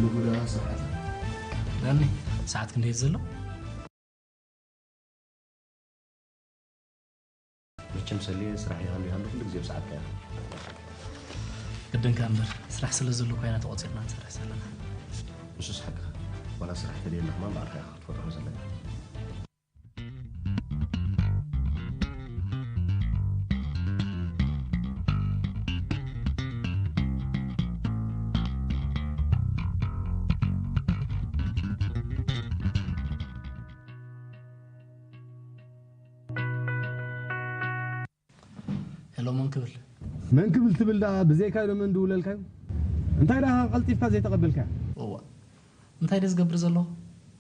ንጉዳ ሰዓት። ዳኒ፣ ሰዓት ክንደይ ዘሎ? መቸም ሰልየ ስራሕ ይሃሉ ይሃሉ ኩሉ ግዜ ብሰዓትካ ኢኻ። ግድንካ እምበር፣ ስራሕ ስለ ዘሎ ኮይና ተቖፂርና ንሰርሕ ዘለና። ንሱስ ሓቅኻ። ዋላ ስራሕ ተደየና ከማን ባዕልኻ ኢኻ ክትፈጥሮ ዘለካ። ሄሎ፣ መን ክብል? መን ክብል ትብል ደኣ ብዘይካ ዶ መን ድውለልካዩ? እንታይ ደኣ ቀልጢፍካ ዘይተቐበልካ? እዋ፣ እንታይ ደ ዝገብር ዘለኹ?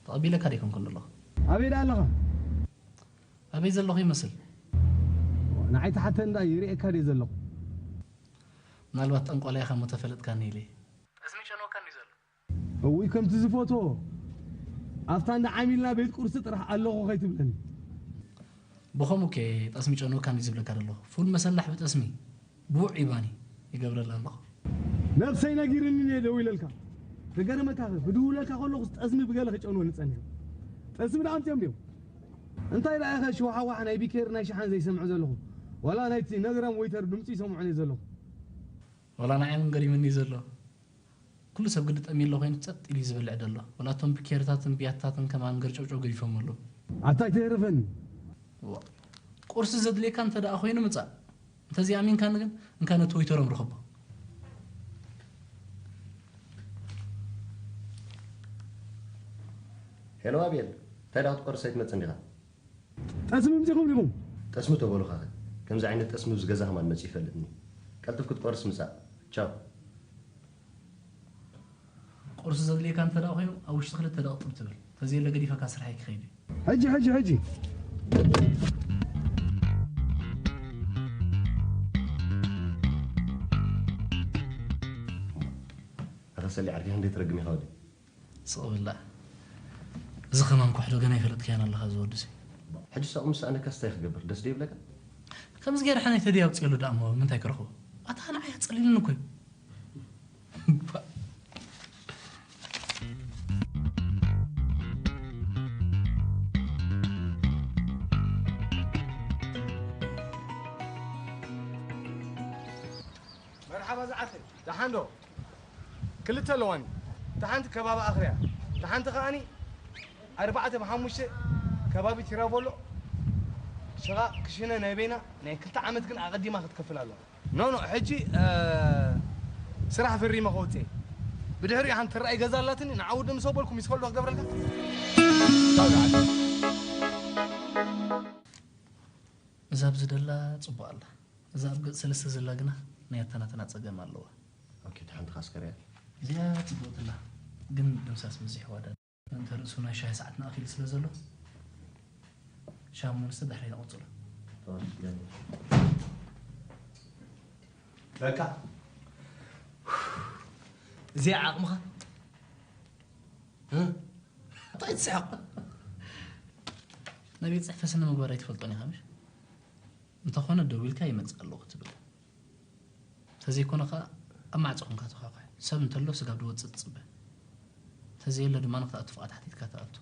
ተቐቢለካ ደ ይኮንኩን ዘለኹ? ኣበይ ደኣ ኣለኻ? ኣበይ ዘለኹ ይመስል? ንዓይ ተሓተ እንዳ ይርእየካ ደ ዘለኹ። ምናልባት ጠንቆላ ኢኻ እሞ ተፈለጥካኒ ኢለ። ጠስሚ ጨንወካኒ ዘሎ። እውይ ከምቲ ዝፈትዎ ኣብታ እንዳ ዓሚልና ቤት ቁርሲ ጥራሕ ኣለኹ ከይትብለኒ። ብኸምኡ ከ ጠስሚ ጨንወካኒ ዝብለካ ዘለኹ። ፉል መሰላሕ ብጠስሚ ብውዕ ይባኒ ይገብረላ ኣለኹ። ነብሰይ ነጊርኒ እየ ደው ኢለልካ። ክገርመካ ብድውለልካ ከለኹ ጠስሚ ብገለ ክጨንወኒ ጸኒሑ። ጠስሚ ደኣ ኣምፅኦም ድዮም? እንታይ ደኣ ኢኸ ሽውሓዋሕ ናይ ቢኬር ናይ ሸሓን ዘይሰምዖ ዘለኹ? ዋላ ናይቲ ነግራም ወይተር ድምፂ ይሰምዖ እየ ዘለኹ። ዋላ ንዓይ እውን ገሪምኒ እዩ ዘሎ። ኩሉ ሰብ ግዲ ጠምዩ ኣሎ ኮይኑ ጸጥ ኢሉ እዩ ዝብልዕ ዘሎ። ዋላ እቶም ቢኬርታትን ቢያትታትን ከማን ገርጨውጨው ገዲፎም ኣለዉ። ኣታ ኣይተህርፈኒ። ዋ፣ ቁርሲ ዘድልየካ እንተ ደኣ ኮይኑ ምጻእ። እንተዘይኣሚንካኒ ግን እንካ ነቲ ወይተሮም ርኸቦ። ሄሎ ኣቤል፣ እንታይ ደኣ ክትቆርስ ኣይትመጽእን ዲኻ? ጠስሚ ምጺኹም ዲኹም? ጠስሚ ተበሉኻኸ? ከምዚ ዓይነት ጠስሚ ኣብዚ ገዛ ከማን መጺኡ ይፈልጥኒ። ቀልጥፍ ክትቆርስ ምጻእ። ቻው። ቁርሲ ዘድልየካ እንተ ደኣ ኮይኑ ኣብ ውሽጢ ክልተ ደቂቕ ጥብ ትብል። ተዘየለ ገዲፈካ ስርሐይ ክኸይድ እዩ። ሕጂ ሕጂ ሕጂ። ኣታ ሰሊ ዓርኪ ክንደይ ትረግም ኢኻ ወዲ? ስቕ ብላ። እዚ ከማን ኮሕዶ ገና ይፈለጥካያን ኣለኻ እዚ ወዲ ሲ። ሕጂ ሳቕ ምስ ኣነካ ስታይ ክገብር ደስ ዶ ይብለካ? ከምዚ ገይረ ሓናይ ተዲ ኣውፅየሉ ደኣ እሞ ምንታይ ክረኽቦ? ኣታ ንዓይ ኣፀሊልኒ እኮ እዩ። መርሓባ ዝዓርከይ፣ ደሓን ዶ? ክልተ ኣለዋኒ። እታ ሓንቲ ከባቢ ኣኽርያ፣ እታ ሓንቲ ከኣኒ ኣርባዕተ ብሓሙሽተ ከባቢ ቲራቮሎ። ሽቓ ክሽነ ናይ በይና ናይ ክልተ ዓመት ግን ኣቐዲማ ክትከፍል ኣለዋ። ኖ ኖ፣ ሕጂ እ፣ ስራሕ ፈሪመ ከውፅእ። ብድሕሪኡ ሓንቲ ትረኣይ ገዛ ኣላትኒ፣ ንዓ ውዲ ምስ ኣበልኩ ሚስኮል ዶ ክገብረልካ? ቻው ዝዓርከይ። እዛ ኣብዚ ደላ ፅቡቕ ኣላ። እዛ ኣብ ገፅ ሰለስተ ዘላ ግና ናይ ኣተናተና ፀገም ኣለዋ። ኦኬ፣ እታ ሓንቲ ካስከርያ። እዚኣ ፅቡቕቲ ኣላ፣ ግን ድምሳስ በዚሕዋ ዳ። እንተ ርእሱ ናይ ሻሂ ሰዓትና ኣኺሉ ስለ ዘሎ፣ ሻሂ እሞ ንስተ ድሕሪ ነቐፅሎ። በቃ፣ እዚኣ ዓቕምኻ? እ? እንታይ ትስሕቕ? ናይ ቤት ፅሕፈት ስነ ምግባር ኣይትፈልጦን ኢኻ ምሽ? እንተኾነ ደዊልካ ይመፅእ ኣለኹ ትብል። ተዘይኮነ ኸዓ ኣብ ማዕፆ ኮንካ ተዃዃሕ። ሰብ እንተሎ ስጋብ ድወፅእ ትፅበ። ተዘየለ ድማ ንክትኣቱ ፍቓድ ሓቲትካ ትኣቱ።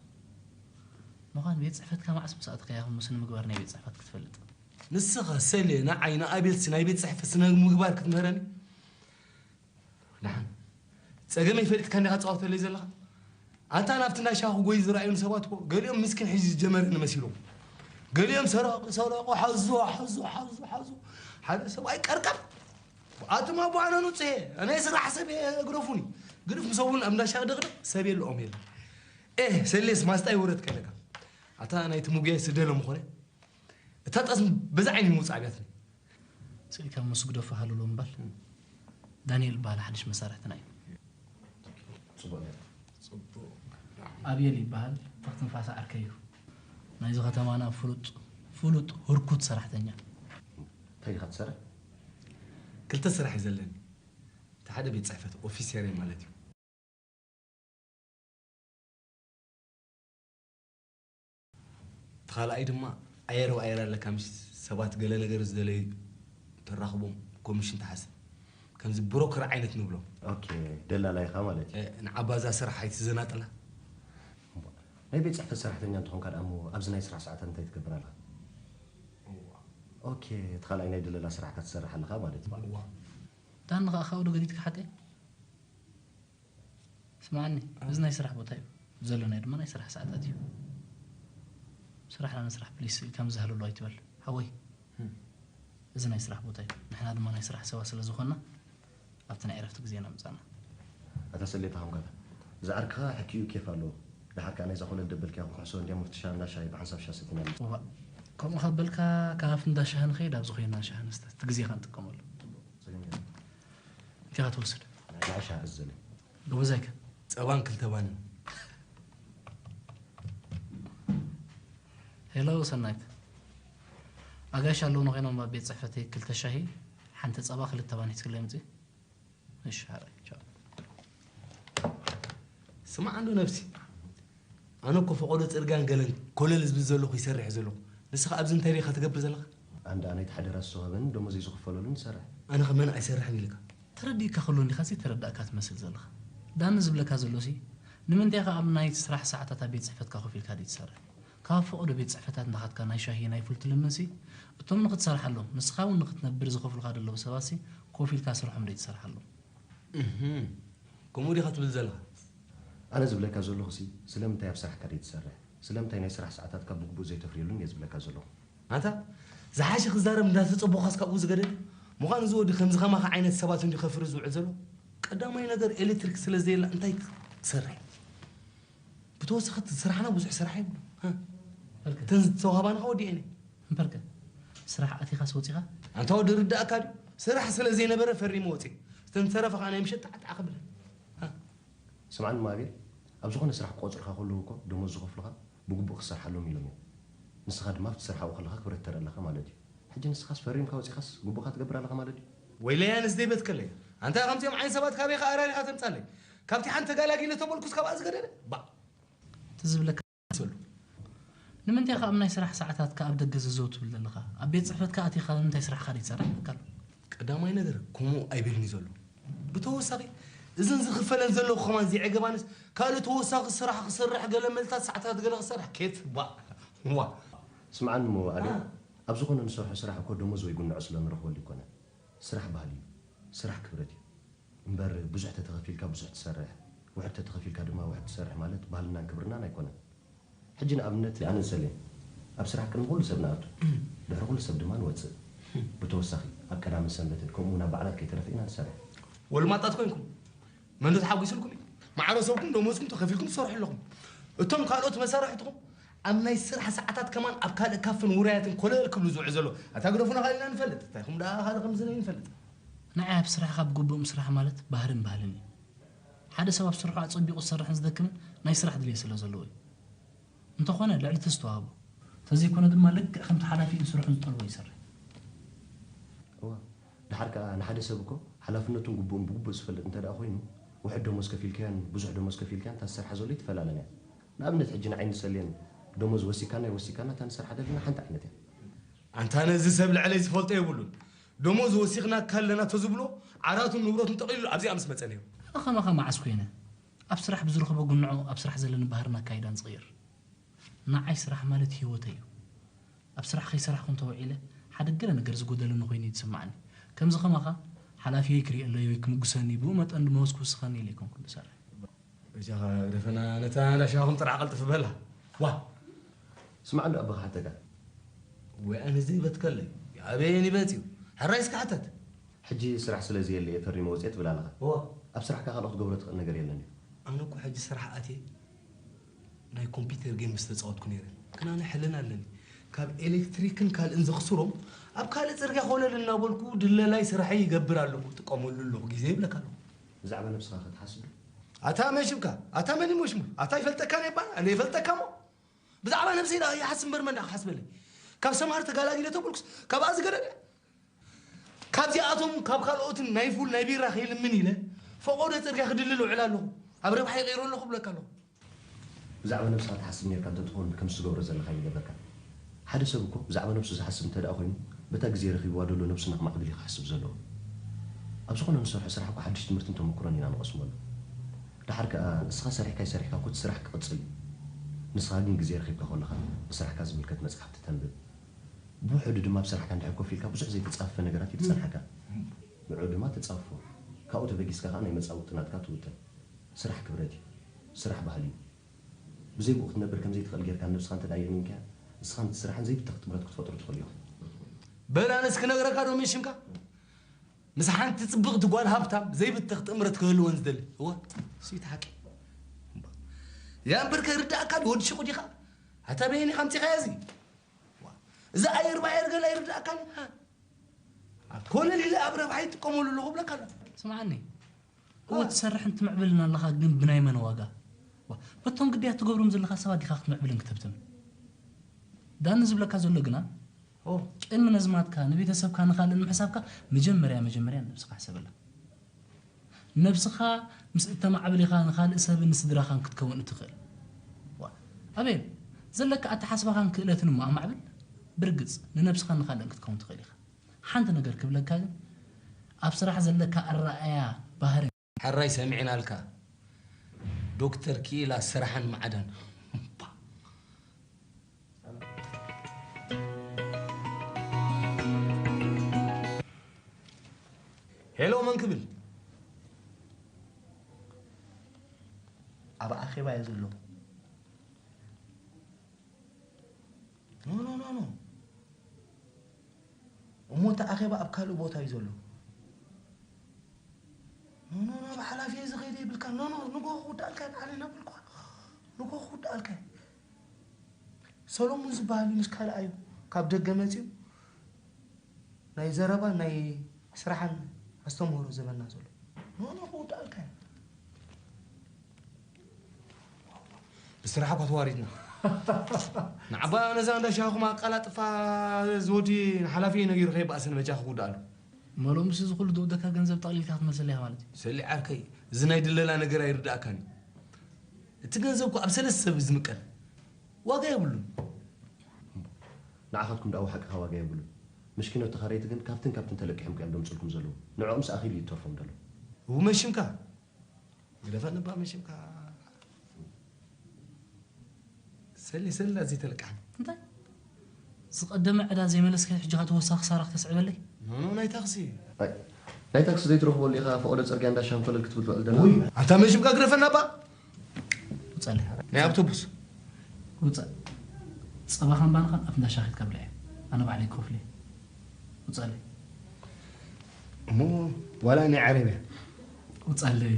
ምዃን ቤት ጽሕፈትካ መዓስ ምስ ኣተኻያ እሞ ስነ ምግባር ናይ ቤት ጽሕፈት ክትፈልጥ? ንስኻ ሰሌ ንዓይ ንኣቤልሲ ናይ ቤት ጽሕፈት ስነ ምግባር ክትምህረኒ? ደሓን ጸገመይ ፈሊጥካ እንዲኻ ትጻወተለይ ዘለኻ? ኣንታ ናብቲ ናይ ሻሂ ጎይ ዝረኣዩኒ ሰባት እኮ ገሊኦም ምስኪን ሕጂ ዝጀመረኒ መሲሎም። ገሊኦም ሰረቑ ሰረቑ ሓዙ ሓዙ ሓዙ ሓዙ ሓደ ሰብኣይ ቀርቀር ኣቱም ኣቦ ኣነ ንጹህ እየ ናይ ስራሕ ሰብ እየ ግደፉኒ። ግድፍ ምስ እውን ኣብ እንዳ ሻሂ ድቕድቕ ሰብ የለኦም የለ። ኤህ ሰሌስ ማስጣ ይውረድ ከለካ ኣታ ናይቲ ምጉያይ ስደሎ ምኾነ እታ ጠስሚ በዛ ዓይኒ ምውጻእ ኣብያትኒ። ስኢልካ ምስ ግደፎ ሃልሎ እምበር ዳንኤል በሃል ሓድሽ መሳርሕትና እዩ። ጽቡቕ ነይሩ። ኣብየል ይበሃል። ተኽትንፋሰ ዓርከይ እዩ። ናይዚ ከተማና ፍሉጥ ፍሉጥ ህርኩት ሰራሕተኛ። እንታይ ኢኻ ትሰርሕ? ክልተ ስራሕ እዩ ዘለኒ። እቲ ሓደ ቤት ጽሕፈት ኦፊሴር ማለት እዩ። እቲ ካልኣይ ድማ ኣየር ብኣየር ኣለካ ምስ ሰባት ገለ ነገር ዝደለዩ ተራኽቦም ኮሚሽን ትሓስብ። ከምዚ ብሮከር ዓይነት ንብሎ። ኦኬ፣ ደላላ ኢኻ ማለት እዩ። ንዓባዛ ስራሕ ኣይትዘናጥላ። ናይ ቤት ፅሕፈት ሰራሕተኛ እንተኾንካ ደኣ እሞ ኣብዚ ናይ ስራሕ ሰዓታት እንታይ ትገብር ኣለኻ? ኦኬ፣ እቲ ካልኣይ ናይ ደለላ ስራሕካ ትሰርሕ ኣለኻ ማለት እዩ። ዳኒ ከዓ ካብኡ ዶ ገዲድካ ሓቀይ? ስማዓኒ፣ እዚ ናይ ስራሕ ቦታ እዩ። ዘለናዮ ድማ ናይ ስራሕ ሰዓታት እዩ። ስራሕና ንስራሕ ፕሊስ ኢልካ ምዛህለሉ ኣይትበል ሓወይ። እዚ ናይ ስራሕ ቦታ እዩ። ንሕና ድማ ናይ ስራሕ ሰባት ስለ ዝኾንና ኣብቲ ናይ ዕረፍቲ ግዜና ምጻና። ኣታ ሰሌታ ከምካታ ዝዓርክኻ ሕኪኡ ኬፍ ኣለዎ። ድሓር ከዓ ናይዛ ኮለል ደበልክያ ኩሕሶ እንዲያ መፍትሻ እንዳ ሻሂ ብሓንሳብ ሻሰትና እዋ፣ ከምኡ ካብ በልካ ካብ እንዳ ሻሂ ንኸይድ ኣብዚ ኮይና ሻሂ ንስተ እቲ ግዜኻ ንጥቀመሉ። እንቲኻ ትወስድ። ንዓሻ ኣዘለ ጎበዛይከ ጸባን ክልተ ባንን። ሄሎ ሰናይት፣ ኣጋይሽ ኣለውና ኮይኖም ኣብ ቤት ፅሕፈተይ ክልተ ሻሂ ሓንቲ ፀባ ክልተ ባን ሒዝክለይ ምፂ። እሺ ሓራይ ቻው። ስማዕ እንዶ ነብሲ፣ ኣነ እኮ ፈቆዶ ፅርጋን ገለን ኮለል ዝብል ዘለኹ ይሰርሕ ዘለኹ። ንስኻ ኣብዚ እንታይ ዲኻ ትገብር ዘለኻ? ኣንዳ ኣነይ ተሓደራ ዝሰዋበን ደሞዘይ ዝኽፈለሉን ይሰርሕ። ኣነ ከመን ኣይሰርሕን ኢልካ? ተረዲእካ ከሎ እንዲኻ ዘይተረዳእካ ትመስል ዘለኻ። ዳኒ ዝብለካ ዘሎሲ ንምንታይ ኢኻ ኣብ ናይ ስራሕ ሰዓታት ኣብ ቤት ጽሕፈትካ ኮፍ ኢልካ ደይትሰርሕ? ካብ ፈቐዶ ቤት ጽሕፈታት እንዳኻድካ ናይ ሻሂ ናይ ፉል ትልምንሲ እቶም ንኽትሰርሓሎም ንስኻ እውን ንኽትነብር ዝኸፍሉኻ ደለዉ ሰባትሲ ኮፍ ኢልካ ስርሖም ደይትሰርሓሎም። እህ ከምኡ ዲኻ ትብል ዘለኻ? ኣነ ዝብለካ ዘለኹሲ ስለምንታይ ኣብ ስራሕካ ደይትሰርሕ? ስለምንታይ ናይ ስራሕ ሰዓታትካ ብግቡእ ዘይተፍርየሉን እየ ዝብለካ ዘለኹ። ኣንታ ዝሓሸ ክዛረብ እንዳተጸበኻስ ካብኡ ዝገደደ ምዃን እዚ ወዲ ከምዚ ከማኻ ዓይነት ሰባት እንዲ ከፍሪ ዝውዕል ዘሎ ቀዳማይ ነገር ኤሌክትሪክ ስለ ዘየላ እንታይ ትሰርሕ ብተወሰኺ እቲ ስራሕና ብዙሕ ስራሕ የብሉ እተን ዝተዋህባንኻ ወዲአን እምበርከ ስራሕ ኣቲኻስ ወፂኻ ኣንታ ወዲ ርዳእካ ድዩ ስራሕ ስለ ዘይነበረ ፈሪመ ወፂ እተን ዝተረፈ ከዓ ናይ ምሸት ጣዕጣዕ ክብለን ስምዓኒ ማቤል ኣብ ዝኾነ ስራሕ ክቆፅርካ ከለዉ እኮ ደሞዝ ዝኸፍሉኻ ብግቡእ ክትሰርሓሎም ኢሎም እዮም። ንስኻ ድማ ኣብቲ ስራሕ ኣብኡ ከለኻ ክብረት ተርኢ ኣለኻ ማለት እዩ። ሕጂ ንስኻስ ፈሪምካ ወጺኻስ ግቡእካ ትገብር ኣለኻ ማለት ድዩ? ወይለይ ኣነስ ዘይበትከለይ ኣንታ ከምዚኦም ዓይን ሰባት ካበይ ከኣ ኣራሪኻ ተምጻለይ? ካብቲ ሓንቲ ተጋላጊለ ተበልኩስ ካብኣ ዝገደደ ባእ እቲ ዝብለካ ሰሉ ንምንታይ ከ ኣብ ናይ ስራሕ ሰዓታትካ ኣብ ደገ ዘዘው ትብል ዘለኻ? ኣብ ቤት ጽሕፈትካ ኣቲኻ ንምንታይ ስራሕካ ዘይትሰርሕ? በቃ ኣሎ። ቀዳማይ ነገር ከምኡ ኣይብልኒ ዘሎ። ብተወሳኺ እዝን ዝኽፈለን ዘለኹ ከማን ዘይዕገባንስ ካልእ ተወሳኺ ስራሕ ክሰርሕ ገለ መልታት ሰዓታት ገለ ክሰርሕ ኬፍ ባ ዋ ስምዓኒ እሞ ኣደ ኣብ ዝኾነ ንሰርሖ ስራሕ እኮ ደሞዝ ወይ ጉንዖ ስለ ንረኽበሉ ኣይኮነን። ስራሕ ባህሊ እዩ። ስራሕ ክብረት እዩ። እምበር ብዙሕ ተተኸፊልካ ብዙሕ ትሰርሕ፣ ውሕድ ተተኸፊልካ ድማ ውሕድ ትሰርሕ ማለት ባህልናን ክብርናን ኣይኮነን። ሕጂ ንኣብነት ኣነ ንሰሌ ኣብ ስራሕ ቅድሚ ኩሉ ሰብ ንኣቱ፣ ድሕሪ ኩሉ ሰብ ድማ ንወፅእ። ብተወሳኺ ኣብ ቀዳምን ሰንበትን ከምኡ እውን ኣብ በዓላት ከይተረፈ ኢና ንሰርሕ። ወልማጣት ኮይንኩም መን ዶ ተሓጒስልኩም እዩ? ማዕረ ሰብኩም ደሞዝኩም ተኸፊልኩም ትሰርሑ ኣለኹም። እቶም ካልኦት መሳርሕትኹም ኣብ ናይ ስራሕ ሰዓታት ከማን ኣብ ካልእ ካፍን ውራያትን ኮለል ክብሉ ዝውዕ ዘሎ ኣታ ግደፉና ካልእና ንፈልጥ እንታይ ኹም ደኣ ካልእ ከም ዝለይ ንፈልጥ። ንዓይ ኣብ ስራሕኻ ብግቡእ ምስራሕ ማለት ባህርን ባህልን እዩ። ሓደ ሰብ ኣብ ስርሑ ኣጸቢቑ ዝሰርሕን ዝደክምን ናይ ስራሕ ድልየት ስለ ዘለዎ እዩ። እንተኾነ ልዕሊ እቲ ዝተዋህቦ፣ እንተዘይኮነ ድማ ልክዕ ከምቲ ሓላፊኡን ስርሑን ዝጠልቦ ይሰርሕ። እዋ፣ ደሓር ከኣ ንሓደ ሰብ እኮ ሓላፍነቱን ግቡኡን ብግቡእ ዝፈልጥ እንተ ደኣ ኮይኑ፣ ውሑድ ደሞዝ ከፊልካዮን ብዙሕ ደሞዝ ከፊልካዮን እታ ዝሰርሓ ዘሎ ኣይትፈላለን እያ። ንኣብነት ሕጂ ንዓይን ንሰሌን ደሞዝ ወሲካና ኣይወሲካና እታ ንሰርሓ ዘለና ሓንቲ ዓይነት እያ። ኣንታ ነዚ ሰብ ልዕለይ ዝፈልጦ የብሉን። ደሞዝ ወሲኽናካ ኣለና ተዝብሎ ዓራቱን ንብረቱን ጠቕሊሉ ኣብዚኣ ምስ መጸ ነይሩ። ኣነ ከማኻ መዓስ ኮይነ ኣብ ስራሕ ብዝረኽቦ ግንዖ ኣብ ስራሕ ዘለኒ ባህርን ኣካይዳን ዝቕይር። ንዓይ ስራሕ ማለት ህይወተይ እዩ። ኣብ ስራሕ ከይሰራሕኩ እንተውዒለ ሓደ ገለ ነገር ዝጎደለኒ ኮይኑ እዩ ዝስምዓኒ። ከምዚ ከማኻ ሓላፊየይ ክርእየለይ ወይ ክምጉሰኒ ብኡ መጠን ድማ ወስ ክውስኸኒ ኢለ ኣይኮንኩን ዝሰርሕ። በጃኻ ግደፈና ነታ እንዳሻኹም ጥራሕ ቀልጥፍ በላ። ዋ ስማዕ እንዶ ኣቦኻ ሓተካ። ወይ ኣነ ዘይበትከለይ ኣበየን ይበጽ እዩ። ሕራይ እስከ ሓተት። ሕጂ ስራሕ ስለ ዘየለ እየ ፈሪመ ወፅየ ትብል ኣለኻ። እዋ ኣብ ስራሕካ ካልኦ ክትገብሮ ትኽእል ነገር የለን እዩ። ኣነ እኮ ሕጂ ስራሕ ኣትየ ናይ ኮምፒተር ጌም ምስ ተፃወትኩ ነይረ። ግን ኣነ ሕልና ኣለኒ። ካብ ኤሌክትሪክን ካልእን ዘኽስሮም ኣብ ካልእ ፅርግያ ኮለል እናበልኩ ድለላይ ስራሐይ ይገብር ኣለኹ። ጥቀመሉ ኣለኹ ግዜ ይብለካ ኣለኹ። ብዛዕባ ነብስኻ ከ ትሓስብ ዶ? ኣታ መን ሽምካ? ኣታ መን እዩ ሽሙ? ኣታ ይፈልጠካ ነባ? ኣነ ይፈልጠካ እሞ ብዛዕባ ነብሰይ ደኣ ይሓስብ እምበር መን ደኣ ክሓስበለይ? ካብ ሰምሃር ተጋላጊለ ተበልኩስ ካብኣ ዝገደደ? ካብዚኣቶም ካብ ካልኦትን ናይ ፉል ናይ ቢራ ከይልምን ኢለ ፈቖዶ ጽርግያ ክድልል እውዕል ኣለኹ። ኣብ ረብሓ ይቕይሮ ኣለኹ እብለካ ኣለኹ። ብዛዕባ ነብስኻ ትሓስብ ኔርካ እንተትኸውን ከምዚ ትገብሮ ዘለኻ ኣይምገበርካን። ሓደ ሰብ እኮ ብዛዕባ ነብሱ ዝሓስብ እንተደኣ ኮይኑ በታ ግዜ ረኺብዋ ደሎ ነብሱ ንኽማዕብል እዩ ክሓስብ ዘለዎ። ኣብ ዝኾነ ንሰርሖ ስራሕ እኮ ሓድሽ ትምህርትን ተመኩሮን ኢና ንቐስመሉ። ደሓር ከኣ ንስኻ ሰሪሕካ ኣይሰሪሕካ እኮ እቲ ስራሕ ክቕጽል እዩ። ንስኻ ግን ግዜ ረኺብካ ከለኻ ንስራሕካ ዝምልከት መጻሕፍቲ ተንብብ። ብውሑዱ ድማ ኣብ ስራሕካ እንድሕር ኮፍ ኢልካ ብዙሕ ዘይተጻፈፈ ነገራት እዩ ዝጸንሓካ። ንዕኡ ድማ ተጻፍፎ። ካብኡ ተበጊስካ ከኣ ናይ መጻኢ ውጥናትካ ትውጥን። ስራሕ ክብረት እዩ። ስራሕ ባህሊ እዩ። ብዘይ ብኡ ክትነብር ከም ዘይትኽእል ጌርካ ንነብስኻ እንተ ደኣ የእሚንካያ፣ ንስኻ ምስቲ ስራሕን ዘይብተኽ ጥምረት ክትፈጥሩ ትኽእሉ ኢኹም። በል ኣነስ ክነግረካ ዶ መሽምካ? ምስ ሓንቲ ጽብቕቲ ጓል ሃብታም ዘይብተኽ ጥምረት ክህልወን ዝደሊ። እወ፣ እሱ እዩ እቲ ሓቂ። እምባ። ያ እምበር ከይርድኣካ ድዩ ወዲ ሽቑ ዲኻ? ኣታ በየን ኢኻ ኣምጺኻያ እዚ? ዋ፣ እዚ ኣየር ባየር ገለ ኣይርድኣካን እዩ? ሃ? ኣብ ኮለል ኢለ ኣብ ረብሓ ይጥቀመሉ ኣለኹ እብለካ ኣለኹ። ስምዓኒ፣ እወ ትሰርሕን ትምዕብልን ኣለኻ፣ ግን ብናይ መን ዋጋ? ዋ፣ በቶም ግዳያት ትገብሮም ዘለኻ ሰባት ዲኻ ክትምዕብልን ክትህብትምን? ዳኒ ዝብለካ ዘሎ ግና፣ ኦ። ቅድሚ ነዝማትካ፣ ንቤተሰብካ፣ ንኻልእን ምሕሳብካ፣ መጀመርያ፣ መጀመርያ ንነብስኻ ሕሰበላ። ነብስኻ ምስ እተማዕብል ኢኻ ንኻልእ ሰብን ንስድራኻን ክትከውን እትኽእል። ዋ፣ ኣቤል፣ ዘለካ ኣተሓስባኻን ክእለትን እሞ ኣማዕብል። ብርግጽ፣ ንነብስኻን ንኻልእን ክትከውን ትኽእል ኢኻ። ሓንቲ ነገር ክብለካ ግን፣ ኣብ ስራሕ ዘለካ ኣረኣእያ ባህሪ። ሕራይ ሰሚዕናልካ። ዶክተር ክኢላ ስራሕን ማዕዳን። ሄሎ፣ መን ክብል? ኣብ ኣኼባ እየ ዘለኹ። ኖ፣ ኖ፣ ኖ፣ ኖ። እሞ እቲ ኣኼባ ኣብ ካልእ ቦታ እዩ ዘሎ። ኖ፣ ኖ፣ ኖ፣ ብሓላፊ እየ ዝኸይደ ይብልካ። ኖ፣ ኖ፣ ንጎ ክውዳእልካ እየ፣ ንዓለ ናበልኳ። ንጎ ክውዳእልካ እየ። ሰሎሙን ዝበሃል እዩ ምስ ካልኣዩ ካብ ደገ መጺኡ ናይ ዘረባን ናይ ስራሕን ኣስተምህሮ ዘበና ዘሎ። ኖ፣ ኖ፣ ክውዳእልካ እየ። ብስራሕ እኳ ተዋሪድና። ንዓባ ነዛ እንዳ ሻሂኹም ኣቃላጥፋ ዝወዲ ንሓላፊ ነጊሩ ከይበኣሰን መጃ ክውዳእሉ። መሎም ምስ እዚ ኩሉ ዝወደካ ገንዘብ ጠቕሊልካ ክትመልሰለይ ኢኻ ማለት እዩ። ሰሊ ዓርከይ፣ እዚ ናይ ድለላ ነገር ኣይርድኣካን እዩ። እቲ ገንዘብ እኮ ኣብ ሰለስተ ሰብ ዝምቀል። ዋጋ የብሉን። ንዓኻትኩም ደኣ ሓቅኻ ዋጋ የብሉን። ምሽኪኖት ተኻረይቲ ግን ካብትን ካብትን ተለቂሖም እዮም ደምጽልኩም ዘለዉ። ንዕኦምስ ኣኺሉ እዩ ተርፎም ደሎ። እው መሽምካ። ግደፈኒ እባ መሽምካ። ሰሊ ሰሊ ኣዚ ተለቃሕኒ። እንታይ? ዝቐደመ ዕዳ ዘይመለስካዮ ሕጂ ኸኣ ተወሳኺ ክሳራ ክተስዕበለይ? ኖ፣ ኖ፣ ናይ ታክሲ። ኣይ፣ ናይ ታክሲ ዘይትረኽበሉ ኢኻ፣ ፈቐዶ ጽርግያ እንዳ ሻንኮለል ክትብል ትውዕል ደላ። ውይ፣ ኣታ መሽምካ ግደፈና እባ። ውጻለይ። ናይ ኣውቶቡስ። ውጻእ። ጸባኻን ባንኻን ኣብ እንዳ ሻሂ ክትከብላ እያ። ኣነ ባዕለይ ክኸፍል እየ። ውጻለይ። እሞ ዋላ ናይ ዓረብያ። ውጻለይ።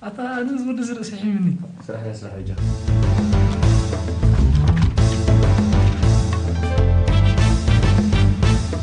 ኣታ ኣነ እዚ ወዲ እዚ ርእሲ ሒምኒ። ስራሕ ናይ ስራሕ በጃ።